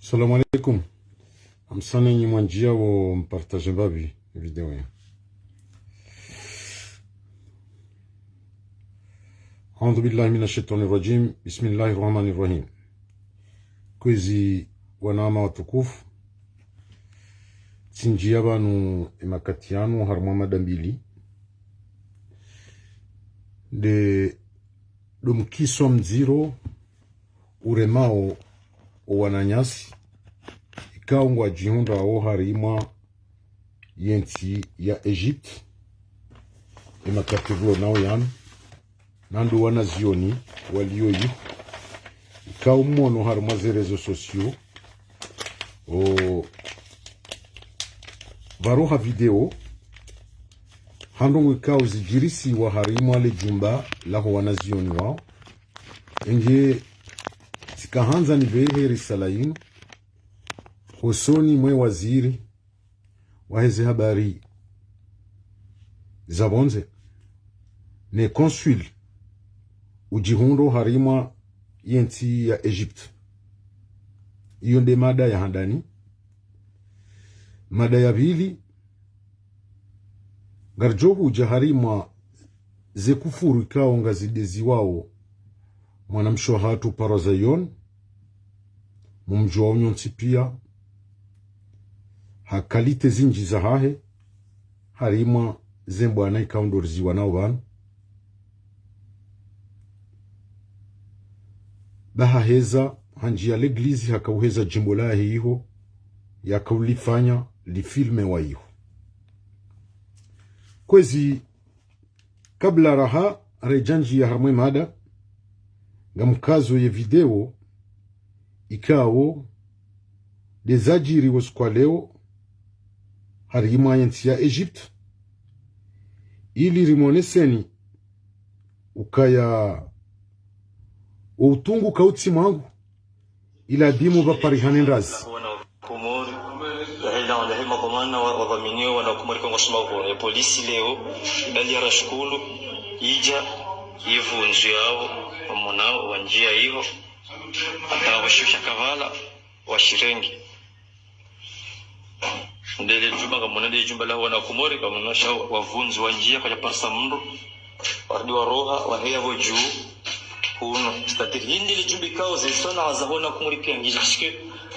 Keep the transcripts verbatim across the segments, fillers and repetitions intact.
Salamu alaikum. Amsane nyi mwandjiya wo mpartage mbapvi video ya. أعوذ بالله من الشيطان الرجيم. بسم الله الرحمن الرحيم. Kwezi wananya watukufu, tsindjiya pvanu emakati yanu harumwa mada mbili. Nde ndo mkiso mdziro uremao owananyasi, ikao ngwadjihundrao harimwa yentsi ya Egypte, emakati pvulonao yanu, na ndo wanazioni walio iho, ikao mwono harimwa ze réseaux sociaux, o, pvaroha video, ha ndrongoo ikao zidjirisiwa harimwa le djumba laho wanazioni wao. Enge tsikahandza nipvehe risala yinu hosoni mwe waziri waheze habari za pvondze, ne consul udjihundro harimwa yentsi ya Egypte. Iyo nde mada ya handani. Mada ya pvili, ngaridjo hudja harimwa ze kufuru ikao ngazideziwao mwanamshe wahatru Parazayone, mumdjuwao nyontsi piya, ha qualité zindji zahahe, harimwa ze mbwana ikao ndo riziwanao pvanu. Ba haheza, handjiya l'église, hakauheza djimbo lahe iho, yakaulifanya lifilmewa iho. Kwezi, kabla raha redjandjiya harimwa emada, ngamkazo ye video ikao nde zadjiri wo usiku wa leo harimwa yentsi ya Egypte, ili rimoneseni ukaya wo utungu kautsi mwangu, ila dimu pvaparihane ndrazi. Komori, yahe ila, yahe madhwamana wa, wadhwaminiwa wana Komori kwa ngwasoma vuno. Ya polisi leo, ibali ya rashikulu, idja, ivunzu yao, wamonao, wandjiya iho, hata washusha kavala, washirenge. Ndele djumba, ngamona ndele djumba laho wana Komori, ngamona sha wavunzi wandjiya, kwadja parisa mndru. Warudi waroha, waheya pvo dju. Kuno. C'est-à-dire, hindri le djumba ikao ze sona za ho wana Komori piya ngizo, parce que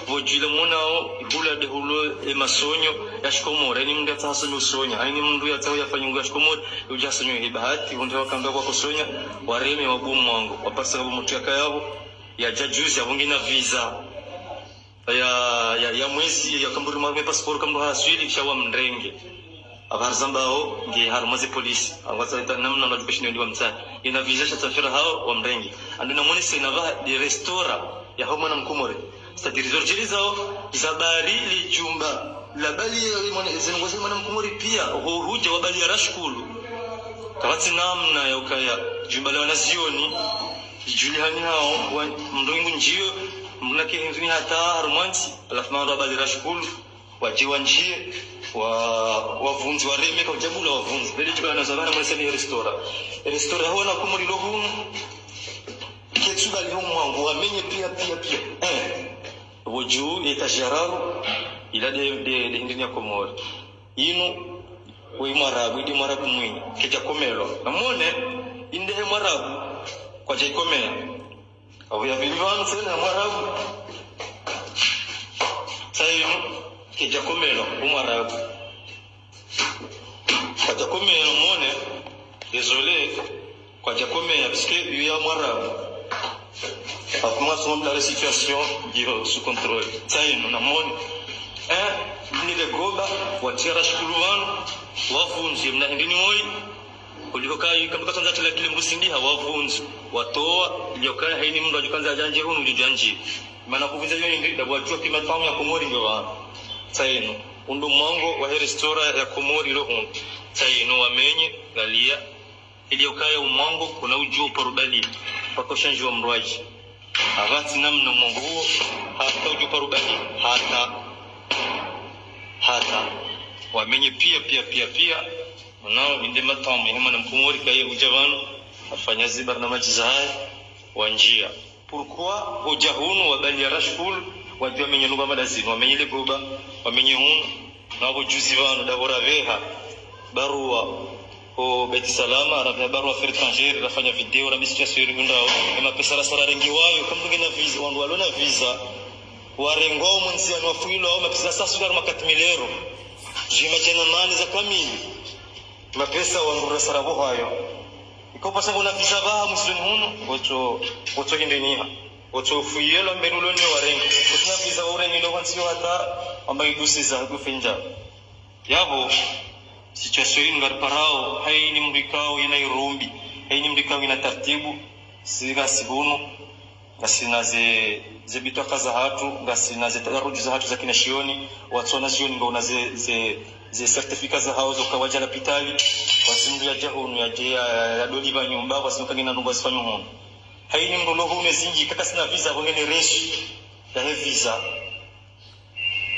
pvo dju ile monao, ihula nde hulo emasonyo ya shikomori, haina mndru yatsaha asome usonya, haina mndru yatsaha yafanye nguo ya shikomori, udja asome he bahati, pvo ndo wakamba kwakosonya, wareme wabuwa mwango, waparisa pvo mutru yakaya pvo, yadja juzi, apvo ngena visa. Ya, ya, ya mwezi, yakamba uri mwarume pasiporo, kamba haswili, sha wamrenge. Apvo harizambao, nge harumwa ze polisi. Angwatsaha namna na djukashini ndi wamtsaha. Ina visa sha tsafira hao, wamrenge. Ando namonese na pvaha, nde restaurant, yaho mwana Mkomori. C'est-à-dire, zordjiri zao, zabari le djumba, labali ya mwana, zenongozi mwana Mkomori piya, ho hudja wabali ya rashikulu. Kapvatsi namna ya ukaya, djumba la wanazioni, djuli hani hao, wa, mndru ingu ndjiyo, mndru nake hindru ni hata, harumwa ntsi, halafu mndru abali rashikulu, wadje wandjiye, wa, wavunzi wareme, kaudjabula wavunzi. Lele djumba la wanazioni, mwana sene restaurant. Restaurant ho wana Komori lo hunu, ketsu bali ho mwangu, wamenye piya, piya, piya. Eh. Pvo dju, étage ya raru, ila nde, nde, nde hindri ni ya Komori. Inu, we mwarabu, inde mwarabu mwinyi, kedja komelwa. Namone, inde he mwarabu, kwadja ikomeya. Apvo ya pvili pvanu tsena ya mwarabu. Tsa inu, kedja komelwa, u mwarabu. Kwadja komeya, namone, désolé, kwadja komeya, parce que yu ya mwarabu. Apvo mwa soma mtare situation, djiro sous contrôle. Tsa inu, namone. Eh, nile goba, watriya rashikulu pvanu, wavunzi, mna hindri ni woyi. Kuliko kayi, kamba katsandza tila kile mbusi ndiha, wavunzi, watowa, ilio kaya haina mndru adjukandza adjandje hunu, udjandje. Mana kuvunza yo hindri, ndapvo wadjuwa kima tamu ya Komori nge pvanu. Tsa inu. Undo mwango wahe restaurant ya Komori lo hunu. Tsa inu wamenye, ngaliya. Ili ukaya umwango kuna udjuwa uparubali, pako shandji wa mrwadji. Hapvatsi namna umwango uwo, hata udjuwa uparubali, hata, hata. Wamenye piya, piya, piya, piya. Mwanao, inde matamu, yahe mwana Mkomori, kaye udja pvanu, afanya zibarnamaji zahahe, wandjiya. Pourquoi hudja hunu wabali ya rashikulu, Wadjuwa wamenye lugha mada zinu, wamenye le goba, wamenye hunu, na wapvo juzi pvanu, ndapvo rapveha barua ho Beit Salam, rapveha barua affaires étrangères, rafanya video, rambe situation iri hundrao, ye mapesa rasa rarengiwayo, kamdru ngena visa, wandru walo na visa, warengwao mwenzi yanu wafuyilwao, mapesa rasa sukari ma quatre mille euros, djima djana nane za kamili, mapesa wandru rasa rapvohayo. Iko pasa nguna visa pvaha mwisoni hunu, wotso, wotso hindeniha. Wotso fuyelwa mbeni ulo ne warenge. Kutsina visa wa urenge ndo hwantsiyo hata, wamba idusiza, kufinja. Yapvo, situation inu ngariparao, hayini mdru ikao yina irumbi, hayini mdru ikao yina taratibu, si ngasi pvunu, ngasina ze, ze bitwaka zahatru, ngasina ze tadaruju zahatru za kina shioni, watsu wana shioni ngwauna ze, ze, ze certificat zahao zoka wadja lapitali, wasi mdru yadja hunu, yadje ya, ya, yadolipva nyumba, wasi nuka ngena ndrongoo zifanyo hunu. Hayini mdru lo hunu ezindji, kakasina visa, pvo ngena reçu, yahe visa.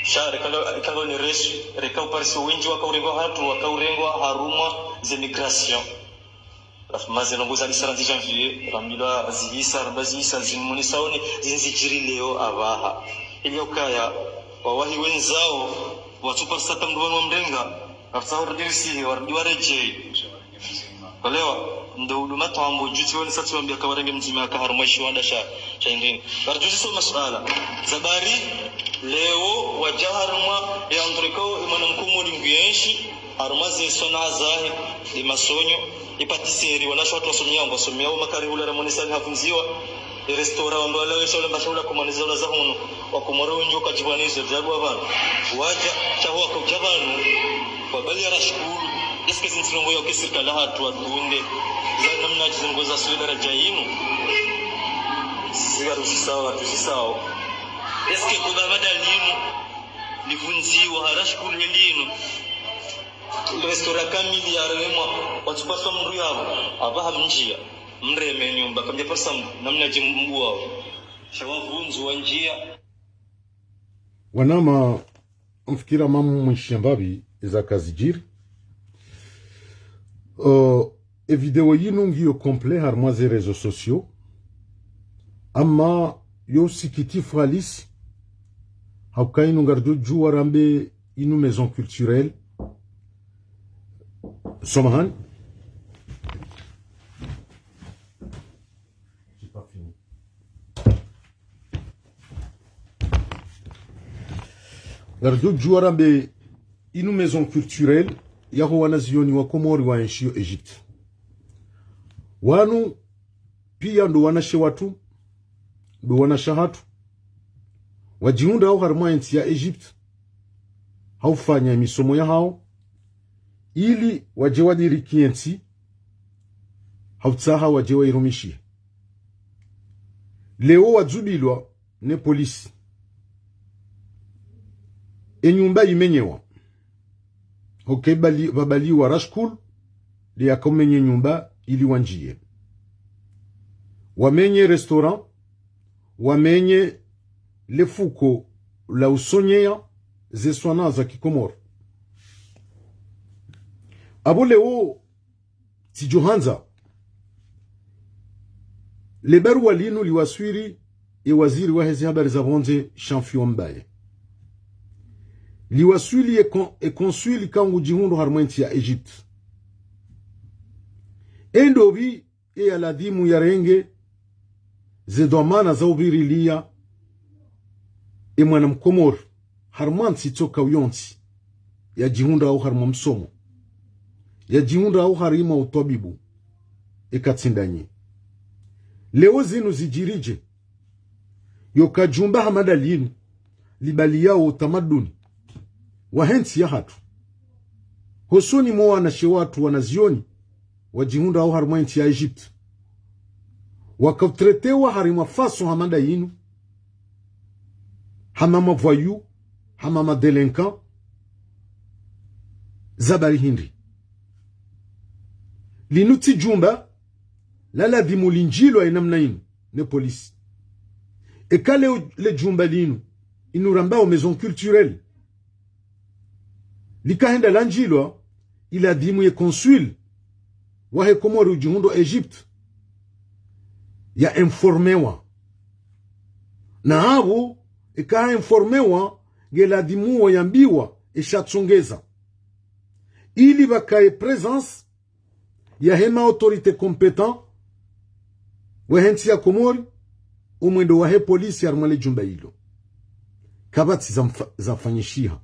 Sha, reka lo, reka lo ne reçu, reka uparisa wendji waka urengwa hatru, waka urengwa harumwa ze migration. Halafu maze ndrongoo za nisara nzi janvier, rambilwa zihisa, rambilwa zihisa, zinu mwonesao ne, zinu zidjiri leo apvaha. Ili ukaya, wawahi wendzao, watsuparisa hata mdru wanu wamrenga, halafu tsaho rudi risihe, warudi waredjei. Kwelewa, ndo, ndo matwambo, juzi wani satsi wambia ka warenge mdzima yaka harumwa ishiwanda sha, sha indini. Ngarijuziso masuala. Zabari, leo, wadja harumwa, ye endroit ikao, ye mwana mkomori nguyenshi, harumwa ze swanaa zahe, ye masonyo, ye pâtisserie, wanashe watru wasomeao, wasomeao makari hula ramonesani hapvundziwa, ye restaurant wandru wala wesha ula mbasha ula kumaniza ula za hunu, wakomori wendji wakadjipvanizo, djabu wa pvanu. Wadja, shaho wakaudja pvanu, wabali ya rashkuru, est-ce que zintsi ndrongoo yauke sirikali hatru wadunde, za namna dji zindrongoo za suwe daraja inu, sisi ngaruzisao, ngaruzisao. Est-ce que kuba mada linu, livundziwa, ha rashkuru he linu, le restaurant kamili yaremwa, watsuparisa mdru yapvo, apvaha mndjia, mreme nyumba, kamdjaparisa mdru, namna dje mbuwao. Sha wavundzu wandjia. Wanama, mfikira mamu mwishiya mbapvi, eza kazidjiri. Euh, e video yinu ngiyo complet harumwa ze réseaux sociaux. Ama yo sikitifu halisi, hauka inu ngaridjo djuwa rambe inu maison culturelle. Samahani. J'ai pas fini. Ngaridjo djuwa rambe inu maison culturelle yaho wanazioni wa Komori waenshio Egypte. Wanu piya ndo wanashe watru, ndo wanashe hatru, wadjihundrao harumwa entsi ya Egypte, haufanya misomo yahao, ili wadje wadiriki entsi, hautsaha wadje wairumishihe. Leo wadzubilwa ne polisi. E nyumba imenyewa. Hoke bali, babaliwa rashkul, liyaka umenye nyumba ili wandjiye. Wamenye restaurant, wamenye le fuko la usonyeya ze swanaa za kikomori. Apvo leo tsidjo handza. Le baruwa linu liwaswili ye waziri wahe ze habari za pvondze Shamfiwa Mbaye. Liwaswili ye kon-, ye consul ikao ngudjihundro harumwa entsi ya Egypte. Ye ndopvi ye yaladhimu yarenge ze dhwamana za uvirilia ye mwana mkomori harumwa ntsi tsoka uyontsi, yadjihundrao harumwa msomo, yadjihundrao harumwa utwabibu, eka tsi ndanyi. Leo zinu zidjiridje? Yoka djumba hama nda linu, libaliyao utamaduni wahe ntsi yahatru. Hosoni mwa wanashe watru wanazioni, wadjihundrao harumwa entsi ya Egypte. Wakautretewa harumwa faso hama nda yinu, hama mavoyous, hama madélinquants, zabari hindri. Linu tsi djumba, laladhimu lindjilwa ye namna inu ne polisi. Eka le, le djumba linu, inu rambao maison culturelle, likahenda landjilwa, iladhimu ye consul wahe Komori udjihundro Egypte ya informewa. Na apvo eka ha informewa, nge ladhimu wo yambiwa, esha tsongeza. Ili pvakaye présence yahe ma autorités compétentes wahe ntsi ya Komori, umwendo wahe polisi harumwa le jumba ilo. Kapvatsi zamfa-, zafanyishiha.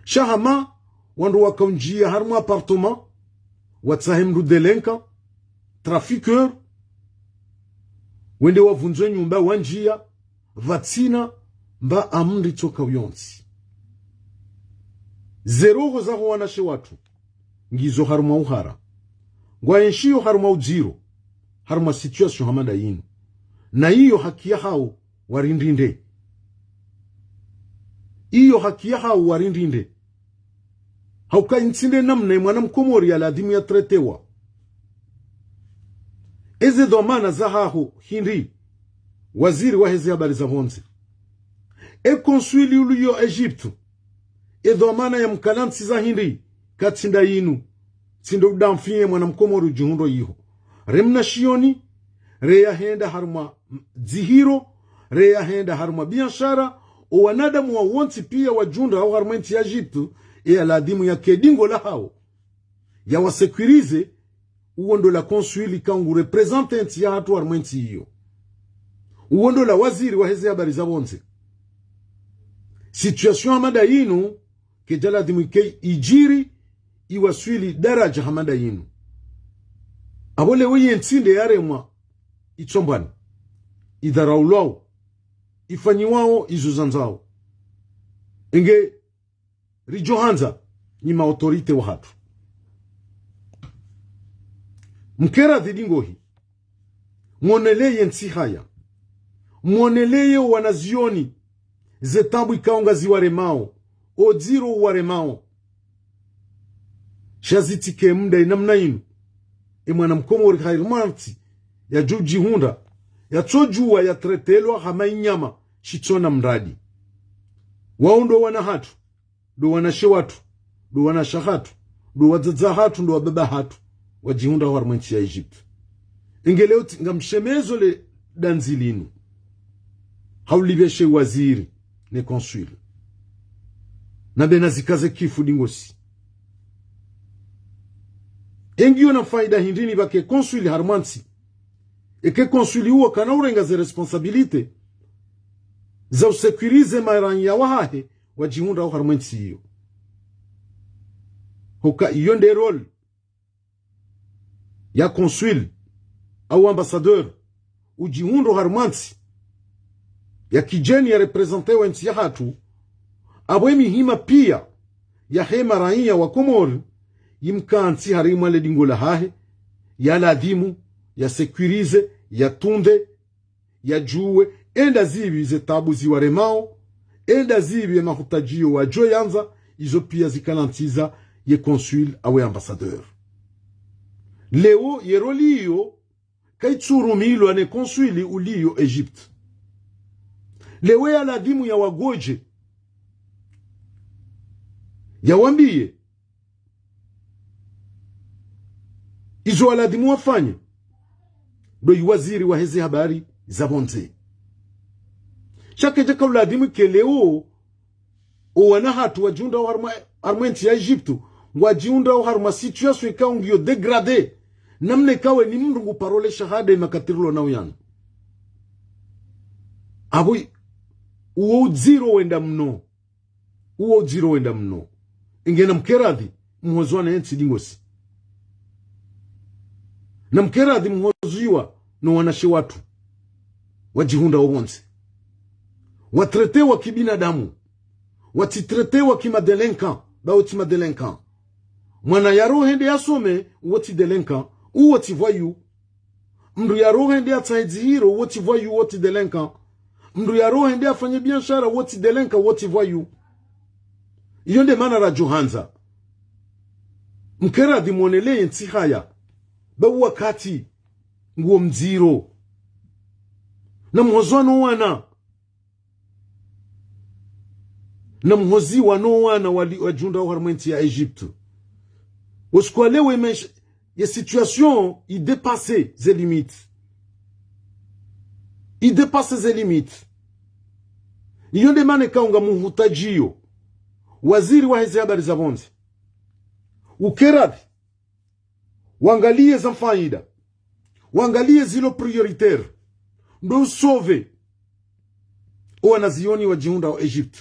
Sha hama wandru wakaunjia harumwa appartement, watsahe mndru délinquant, trafiqueur, wende wavundzwe nyumba wanjia, pvatsina mba amri tsoka uyontsi. Ze roho zaho wanashe watru ngizo harumwa uhara. Ngwaenshiyo harumwa udziro, harumwa situation hama nda yinu. Na iyo haki yahawo warindrinde. Iyo haki yahawo warindrinde. Hauka intsi nde namna ye mwana mkomori ya ladhimu ya traitewa. Eze dhwamana zahaho hindri, waziri waheze habari za pvondze. E consul uliyo Egypte, e dhwamana ya mkala ntsi za hindri, katsi nda yinu, tsi ndo udamfiye mwana mkomori ujihundro yiho. Remna shioni, re yahenda harumwa dzihiro, re yahenda harumwa biashara, o wanadamu wa wontsi pia wajihundrao harumwa entsi ya Egypte, e ya ladhimu yake dingo lahawo, ya wa sécuriser, uwo ndo la consul ka ngu représenter entsi yahatru harumwa entsi iyo. Uwo ndo la waziri waheze habari za pvondze. Situation hama nda yinu, keja ladhimu ike ijiri, iwaswili daraja hama nda yinu. Apvo leo ye ntsi nde yaremwa itsombwani, idharaulwao, ifanyiwao izo zandzao. Enge rijo handza nyi ma autorités wahatru, mkeradhi dingohi, mwoneleye ntsi haya, mwoneleye wanazioni, ze tabu ikao ngaziwaremao, o dziro uwaremao. Sha zitsike mda inamna inu, e mwana mkomori hairi mwa ntsi, yajo ujihundra, yatsojuwa yatraitelwa hama inyama, shitsona mradi. Wao ndo wana hatru, ndo wanashe watru, ndo wanasha hatru, ndo wadzadze hatru, ndo wababa hatru, wajihundrao harumwa entsi ya Egypte. Enge leo tsi ngamshemezo le dandzi linu, haulipveshe waziri ne consul, na bena zikaze kifu dingosi. Engiyo na faida hindri ni pvake consul harumwa ntsi, eke consul uwo kana urenga ze responsabilités za usécuriser maranya wahahe wajihundrao harumwa entsi iyo. Hoka iyo nde rôle ya consul au ambassadeur ujihundro harumwa ntsi ya kijeni ya représenter entsi yahatru, apvo emihima pia yahe maranya wa Komori, yimkantsi harimwa le dingo lahahe, ya ladhimu, ya sécuriser, ya tunde, yajuwe, enda zipvi ze tabu ziwaremao, enda zipvi ye mahutajiyo wajo yandza, izo pia zikalantsiza ye consul awe ambassadeur. Leo ye rôle iyo kaitsurumilwa ne consul uliyo Egypte. Leo ya ladhimu yawagoje, yawambiye izo waladhimu wafanye, ndo yi waziri waheze habari za pvondze. Sha keja ka uladhimu ike leo, o wana hatru wajihundrao harumwa, harumwa entsi ya Egypte, ngwajihundrao harumwa situation ikao ngiyo dégradée, namna ikao eni mndru ngu paro le shahada imakatirilwa nao yanu. Apvo i-, uwo udziro wenda mno. Uwo udziro wenda mno. Enge na mkeradhi, muhozi wana entsi dingosi. Na mkeradhi muhoziwa no wanashe watru wajihundrao pvondze. Watraitewa kibinadamu. Watsitraitewa kima délinquant, ba wo tsi ma délinquant. Mwana yaro hende yasome, uwo tsi délinquant, uwo tsi voyou. Mndru yaro hende yatsahe dzihiro, uwo tsi voyou, uwo tsi délinquant. Mndru yaro hende yafanye biashara, uwo tsi délinquant, uwo tsi voyou. Iyo nde mana rajo handza mkeradhi mwoneleye ntsi haya, ba wo wakati nguwo mdziro. Na muhozi wano wana. Na muhozi wano wana wali-, wajihundrao harumwa entsi ya Egypte. Wo usiku wa leo ye maesha, ye situation i dépasse ze limites. I dépasse ze limites. Iyo nde mana ikao ngamuhutadjiyo waziri waheze habari za pvondze, uke radhi, wangaliye za faida, wangaliye zilo prioritaire, ndo usauver owanazioni wadjihundrao Egypte.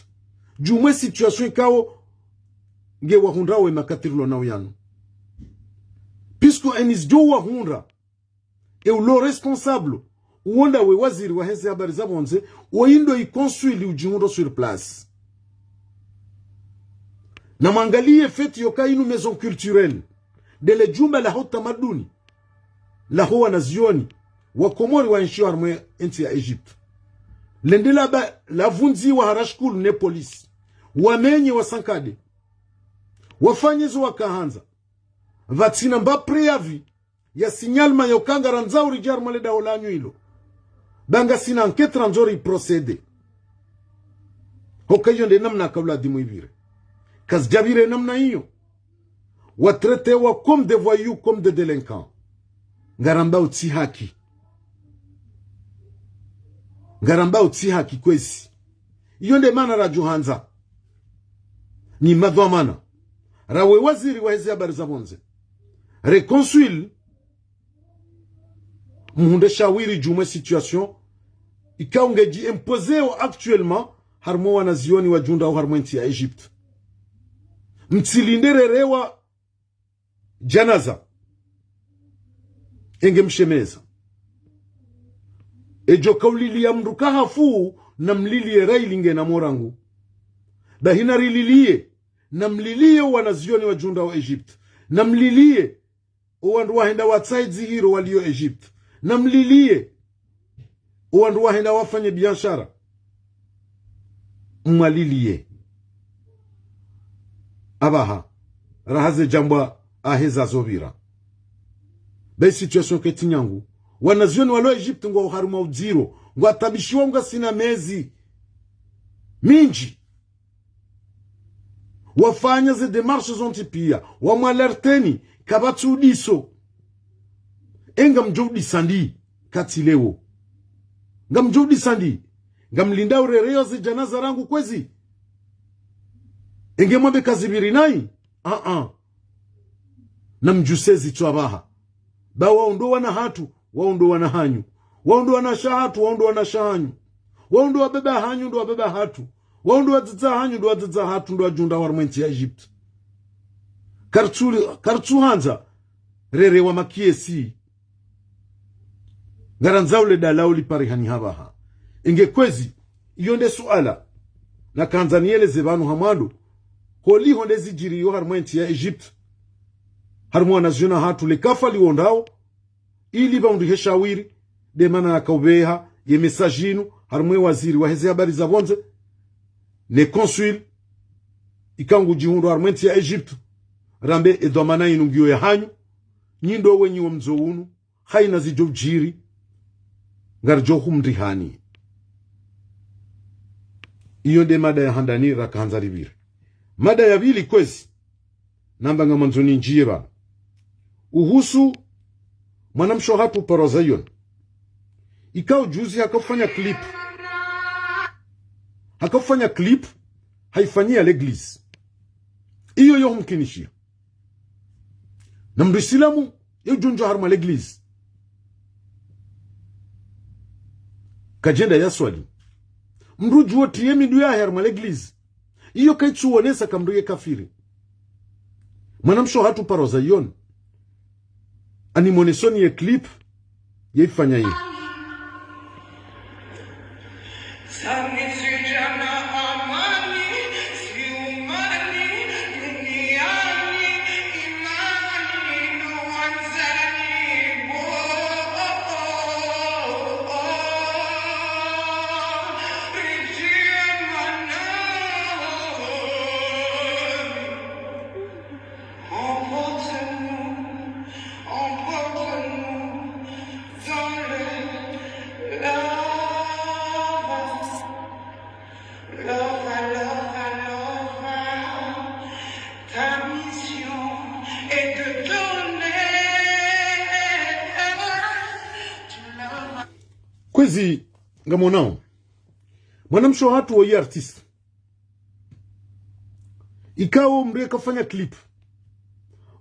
Djumwe situation ikao nge wahundrao we makati rilo nao yanu. Puisque eni zidjo wahundra, e ulo responsable, uwo ndawe waziri waheze habari za pvondze, oyi ndo i consul udjihundro sur place. Na mwangaliye fête yoka inu maison culturelle, ndele djumba laho utamaduni, laho wanazioni wa Komori waenshio harumwa entsi ya Egypte. Lende laba lavundziwa ha rashkulu ne polisi. Wamenye wasankade, wafanye zo wakahandza. Pvatsina mba préavis ya signalement yoka ngarandzao ridje harumwa le daho lanyu ilo, ba ngasina enquête randzo ri procéder. Hoka iyo nde namna akao ladhimu ipvire. Kazidjapvire namna iyo. Wa traiter wa comme des voyous, comme des délinquants. Ngarambao tsi haki. Ngarambao tsi haki kwezi. Iyo nde mana radjo handza, nyi madhwamana, rawe waziri waheze habari za pvondze, re consul, muhundre shawiri djumwe situation ikao ngedji imposer o actuellement harumwa wanazioni wadjihundrao harumwa entsi ya Egypte. Mtsilinde rerewa djanaza, enge mshemeza. Edjo kauliliya mndru kahafu, namliliye raili ngena morangu. Bahi narililiye, namliliye owanazioni wadjihundrao Egypte. Namliliye owandru wahenda watsahe dzihiro walio Egypte. Namliliye owandru wahenda wafanye biashara. Mwaliliye. Apvaha, raha ze djambwa ahe zazo pvira. Be situation ketsi nyangu. Wanazioni walo Egypte ngwao harumwa udziro. Ngwatabishiwa ngasina mezi mindji. Wafanya ze démarches zontsi pia, wamwalerteni, kapvatsi udiso. E ngamdjo udisa ndi, katsi leo. Ngamdjo udisa ndi, ngamlinda urereyo ze djanaza rangu kwezi. Enge mwambe kazipviri nayi? Aa. Namdjuse zitswa pvaha. Ba wao ndo wana hatru, wao ndo wana hanyu. Wao ndo wanasha hatru, wao ndo wanasha hanyu. Wao ndo wababa hanyu, ndo wababa hatru. Wao ndo wadzadze hanyu, ndo wadzadze hatru, ndo wadjihundrao harumwa entsi ya Egypte. Karitsu, karitsu handza rerewa makiyesi. Ngarandzao le daho lao liparihane hapvaha. Enge kwezi, iyo nde suala nakandza niyeleze pvanu ha mwando, holiho nde zidjiriyo harumwa entsi ya Egypte, harumwa wanazioni hatru le kafa liwondrao, ili pvahundrihe shawiri, nde mana nakaupveha ye message inu harumwa e waziri waheze habari za pvondze, ne consul ikao ngudjihundrao harumwa entsi ya Egypte, rambe edhwamana inu ngiyo ya hanyu, nyi ndo wenyi wa mdzo unu, haina zidjo udjiri, ngaridjo humrihani. Iyo nde mada ya handani rakahandza ripvire. Mada ya pvili kwezi, namba ngamwandzo nindjiye pvanu. Uhusu mwanamshe hatru Paro Zion. Ikao juzi hakaufanya clip. Hakaufanya clip, haifanyiya l'église. Iyo yo humkinishiya. Na mndru isilamu, ye udjo ndjia harumwa l'église, kadjenda yaswali. Mndru udjuwo tiye mindru yahe harumwa l'église, iyo kaitsuwonesa ka mndru ye kafiri. Mwanamshe hatru Paro Zion, animwonesoni ye clip yeifanya yi. Emporte-nous, emporte-nous dans le love, love, love, love. Ta mission est de donner du love. Kwezi, ngamwonao Mwanamshe wahatru woyi artiste. Ikao mdru eka hafanya clip,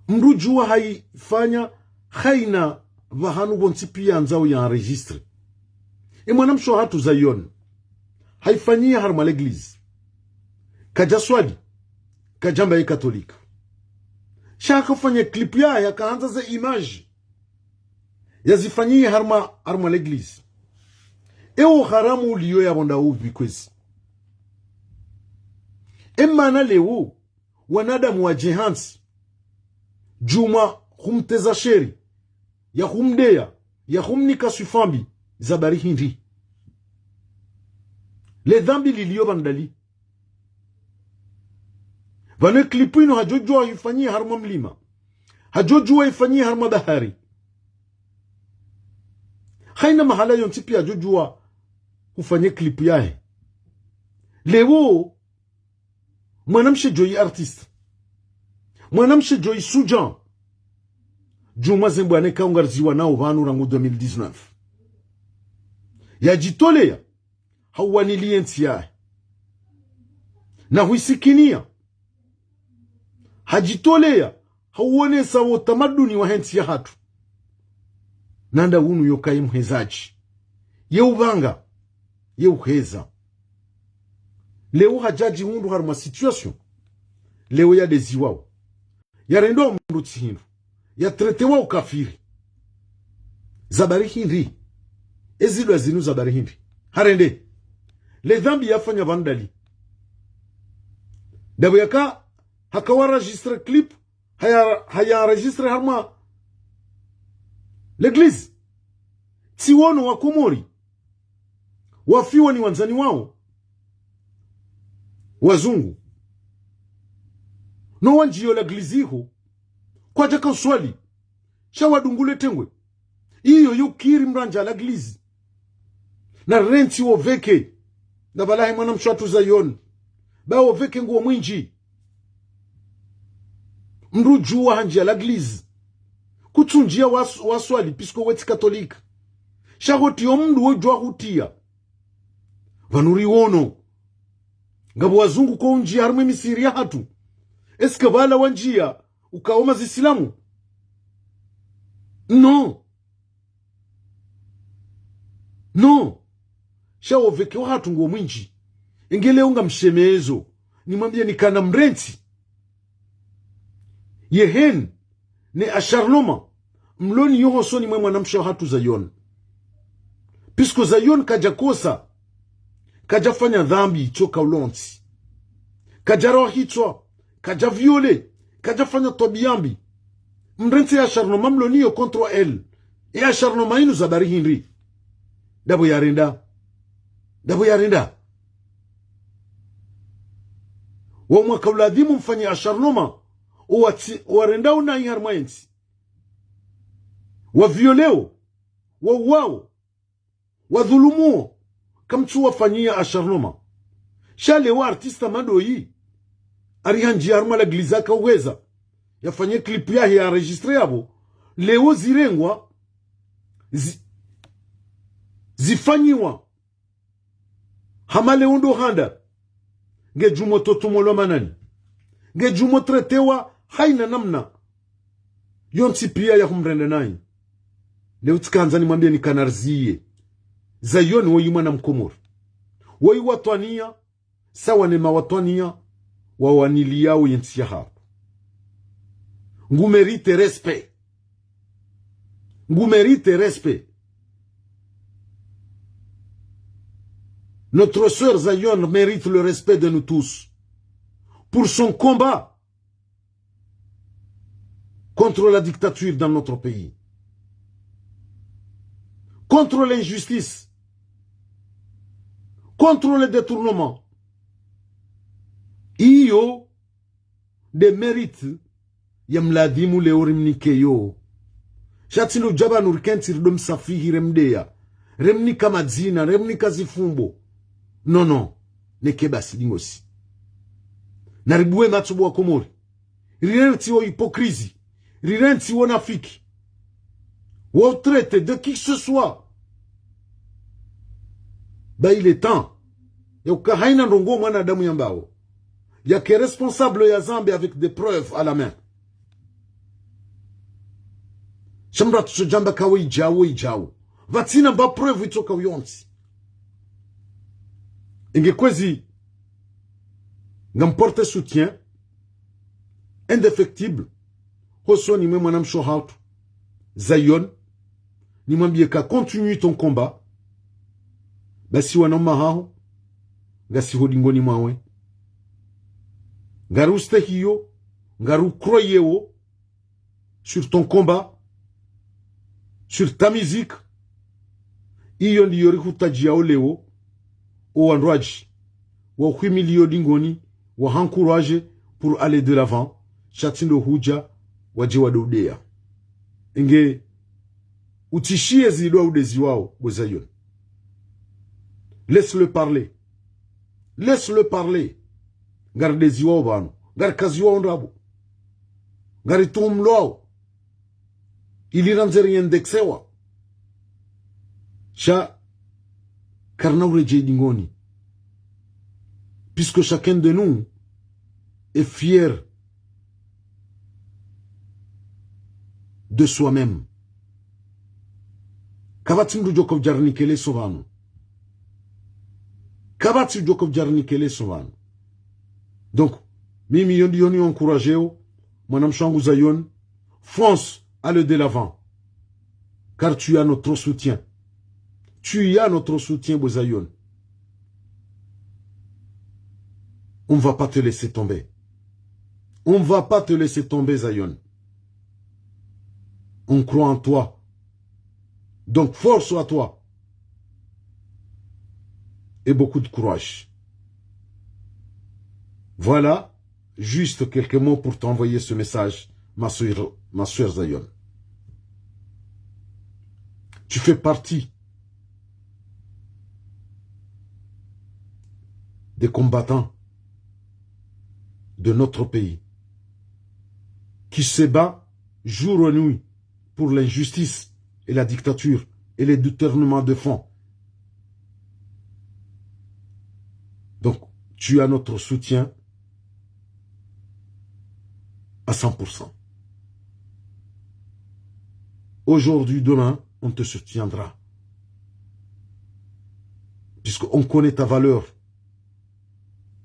mdru udjuwa hayifanya hayina pvahanu pvontsi piya yandzao ya enregistré. Ye mwanamshe wahatru Zion, hayifanyiya harumwa l'église. Kadja swali, kadjamba ye catholique. Sha haka hafanya clip yahe, haka handza ze image yazifanyiye harumwa, harumwa l'église. Ewo haramu uliyo yapvo nda upvi kwezi? Emana leo wanadamu wadje hantsi, djumwa humteza sheri, ya humdeya, ya humnika swifa mbi, za bari hindri? Le dhambi liliyo pvanu ndali? Pvanu ye clip inu hadjodjuwa hufanyiya harumwa mlima, hadjodjuwa hufanyiya harumwa bahari. Hayina mahala yontsi piya hadjodjuwa hufanya ye clip yahe. Leo mwanamshe djoyi artiste, mwanamshe djoyi suja, djumwa ze mbwana ikao ngariziwa nao pvanu rangu deux mille dix-neuf, yadjitoleya hauwaniliya entsi yahe, na huisikiniya. Hadjitoleya hauwonesa wo utamaduni wahe ntsi yahatru. Na nda unu yoka ye mhezadji, ye upvanga, ye uheza. Leo hadja hadjihundru harumwa situation, leo yadeziwao, yarendwa mdru tsi hindru, yatraitewa ukafiri. Za bari hindri? Ezidwa zinu za bari hindri? Harende. Le dhambi yafanya pvanu ndali? Ndapvo yaka, haka waenregistré clip, haya, haya enregistré harumwa l'église. Tsiwono wakomori wafiwa ni wandzani wao wazungu, no wandjiyo l'église iho, kwadjaka uswali, sha wadungule tengwe. Iyo yukiri mdru handja l'église. Na rentsi wopveke. Na pvalahi mwanamshe wahatru Zion, ba wopveke nguwo mwindji. Mdru udjuwa handjiya l'église, kutsundjiya was-, waswali, puisque we tsi catholique. Sha hoti yo mdru wodjuwa hutiya. Pvanu riwono, ngapvo wazungu ko undjiya harumwa emisihiri yahatru? Est-ce que pvala wandjiya ukao mazisilamu? Non. Non. Sha wopveke wahatru nguwo mwindji. Inge leo ngamshemezo, nimwambiyeni kana mrentsi. Yeheni ne acharnement mlo nayo hosoni mwe mwanamshe wahatru Zion. Puisque Zion kadjakosa, kadjafanya dhambi tsoka ulontsi, kadjarawa hitswa, kadja violé, kadjafanya twabiya mbi. Mrentsi ye acharnement mlo nayo contre elle. Ye acharnement inu za bari hindri? Ndapvo yarenda. Ndapvo yarenda. Wo mwaka uladhimu mfanye acharnement, owatsi, owarendao nayi harumwa yentsi, wa violéo, wauwao, wadhulumuo, kamtsu wafanyiya acharnement. Sha leo artiste Madoyi, ari handjiya harumwa l'église aka uheza, yafanye clip yahe ya enregistré yapvo, leo zirengwa, zi-, zifanyiwa. Hama leo ndo handa, ngedjo mo totomolwa manani, ngedjo mo traitewa hayina namna yontsi piya ya humrenda nayi. Leo tsikandza nimwambiyeni kana riziye, Zion woyi mwana mkomori, woyi watwaniya, sawa ne mawatwaniya wawaniliyao yentsi yahatru. Ngu mérité respect. Ngu mérité respect. Notre sœur Zion mérite le respect de nous tous pour son combat contre la dictature dans notre pays, contre l'injustice, contre le détournement. Iyo nde mérite ya mladhimu leo rimnike yo. Sha tsi ndo djapvanu rikentsi rido msafihi, remdeya, remnika madzina, remnika zifumbo. Non, non. Neke basi dingosi. Na ribuwe matso bo wakomori. Rirentsi wo hypocrisie. Rirentsi wo nafiki, wo traité de qui que ce soit. Ba il est temps Yauka haina ndrongoo mwanadamu yambao yake responsable ya zambi avec des preuves à la main. Sha mdru atsodjamba ka we idjao, we idjao. Pvatsina mba preuve itsoka uyontsi. Inge kwezi, ngam porte soutien indéfectible hosoni mwe mwanamshe hatru Zion, nimwambie ka continue ton combat. Basi wana mma haho ngasi ho dingoni mwawe. Ngari ustehiyo, ngari ukroyeo sur ton combat, sur ta musique. Iyo ndiyo rihutadjiyao leo, o wandru wadji wauhimiliyo dingoni, wahancourage pour aller de l'avant. Sha tsi ndo hudja wadje wadoudeya. Inge utsishiye zidwa udeziwao bo Zion. Laisse-le parler. Laisse-le parler. Ngari deziwao pvanu, ngari kaziwao ndrabo, ngari tuhumlwao ili randze riindexewa. Sha karina uredjei dingoni. Puisque chacun de nous est fier de soi-même. Kapvatsi mdru djoka udjarinikeleso pvanu. Kapvatsi djoka udjarinikeleso pvanu. Donc, mimi iyo ndiyo niencourageo mwanamshe wangu Zion, fonce, allez de l'avant. Car tu as notre soutien. Tu as notre soutien, bo Zion. On va pas te laisser tomber. On va pas te laisser tomber, Zion. On croit en toi. Donc, force à toi. Et beaucoup de courage. Voilà, juste quelques mots pour t'envoyer ce message, ma sœur, ma sœur Zion. Tu fais partie des combattants de notre pays qui se bat jour et nuit pour l'injustice et la dictature et les détournements de fonds. Donc, tu as notre soutien à cent pour cent. Aujourd'hui, demain, on te soutiendra. Puisqu'on connaît ta valeur.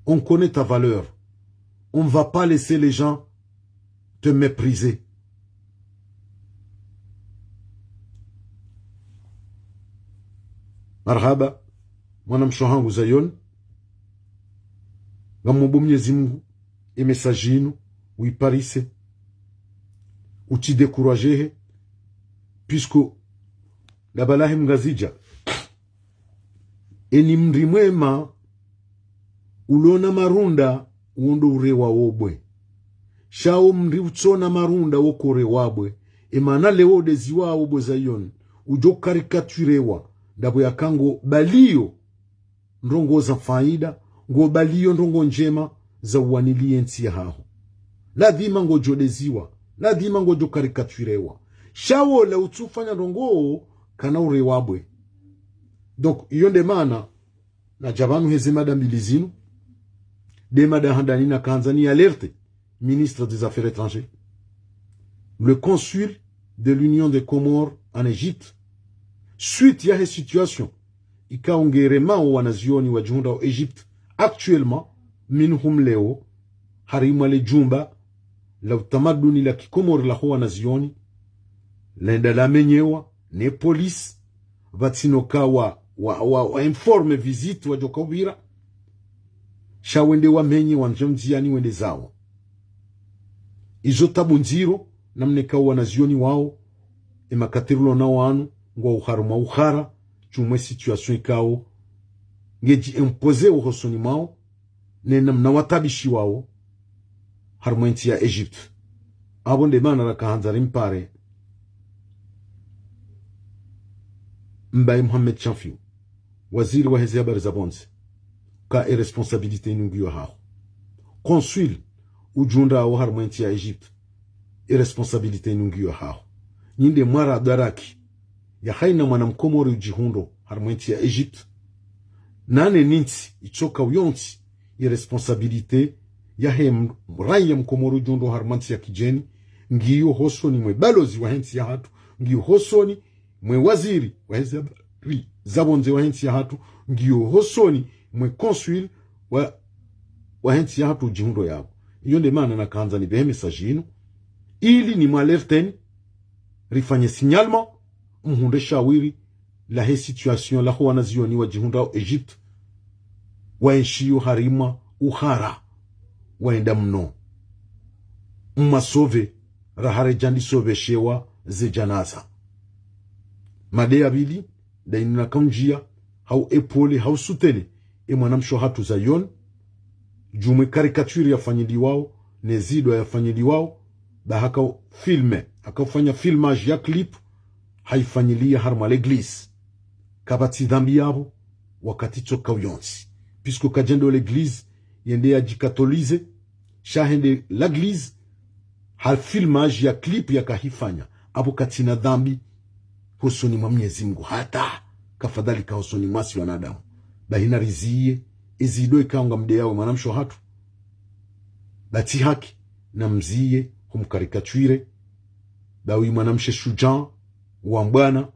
On connaît ta valeur. On ne va pas laisser les gens te mépriser. Marahaba, mwanamshe hangu Zion. Ngamomba Mwenyezi Mungu, e message inu, uiparise. Utsidécourager, puisque ndapvo lahe mngazidja. Eni mri mwema, ulona marunda, uwo ndo urewa wobwe. Sha o mri utsona marunda wo korewa bwe. Emana leo udeziwao bo Zion, udjo karikaturewa, ndapvo yaka ngo baliyo ndrongoo za faida, ngo baliyo ndrongoo ndjema za uwaniliye ntsi yahaho. Lazima ngodjo deziwa, lazima ngodjo karikaturewa. Sha wola utsufanya ndrongoo, kana urewa bwe. Donc, iyo nde mana nadja pvanu heze mada mbili zinu, nde mada handani nakandza ni alerte ministre des Affaires étrangères, le consul de l'Union des Comores en Égypte, suite yahe situation ikao ngeremao wanazioni wadjihundrao Égypte actuellement, minhum leo, harimwa le djumba la utamaduni la kikomori laho wanazioni, lenda lamenyewa ne police, pvatsina uka wa, wa, wa, wa informe visite wadjoka upvira. Sha wende wamenye wandje mdziyani wende zawo. Izo tabu ndziro, namna ikao wanazioni wao, e makatiri ulona wanu, ngwao harumwa uhara, djumwa e situation ikao ngedji imposer wo hosoni mwao, ne namna watabishiwao harumwa entsi ya Égypte. Apvo nde mana raka handza rimpare Mbaye Mohamed Chanfiou, waziri waheze habari za pvondze, ka e responsabilité inu ngiyo haho. Consul udjihundrao harumwa entsi ya Égypte, e responsabilité inu ngiyo haho. Nyi nde mwara daraki ya haina mwana mkomori udjihundro harumwa entsi ya Égypte, Nane nintsi itsoka uyontsi iresponsabilité yahe m-, raiya mkomori udjo ndo harumwa ntsi ya kidjeni, ngiyo hosoni mwe balozi wahe ntsi yahatru, ngiyo hosoni mwe waziri wahe ze habari za pvondze wahe ntsi yahatru, ngiyo hosoni mwe consul wa, wahe ntsi yahatru udjihundro yapvo. Iyo nde maana nakandza nipvehe message inu, ili nimwalerteni, rifanye signalement, mhundre shawiri lahe situation laho wanazioni wadjihundrao Egypte, waenshiyo harimwa uhara, waenda mno. Mmasove, raha redjandisoveshewa ze djanaza. Mada ya pvili, nda inu nakaundjia, hau épauler, hau soutenir, e mwanamshe hatru Zion, djumwa e caricature yafanyiliwao, ne zido yafanyiliwao, ba haka filmer, haka ufanya filmage ya clip, haifanyilia harumwa l'église. Kapvatsi dhambi yapvo, wakati tsoka uyontsi. Puisque kadjendo l'église, yende yadjikatolize, sha hende l'église, ha filmage ya clip yakahifanya, apvo katsina dhambi hosoni mwa Mnyezi Mngu hata, kafadhali ka hosoni mwasi wanadamu. Bahi nariziye, ezido ikao ngamdeyao e mwanamshe hatru, ba tsi haki, namziye, humcaricature, ba uyi mwanamshe shujaa, wa mbwana,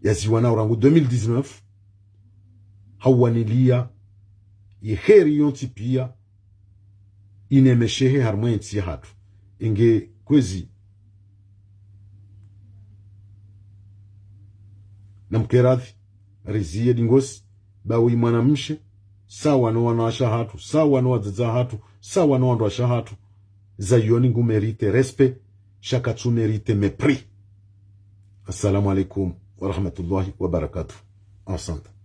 yaziwanao rangu deux mille dix-neuf, hauwanilia ye heri yontsi pia, inemeshehe harumwa entsi yahatru. Inge kwezi, namkeradhi, riziye dingosi, ba uyi mwanamshe, sawa no wanawashe hatru, sawa no wadzadze hatru, sawa no wandruwashe hatru, Zion ngu mériter respect, sha katsu mériter mépris. Assalamu alaikum wa rahmatullahi wa barakatuh. Asante.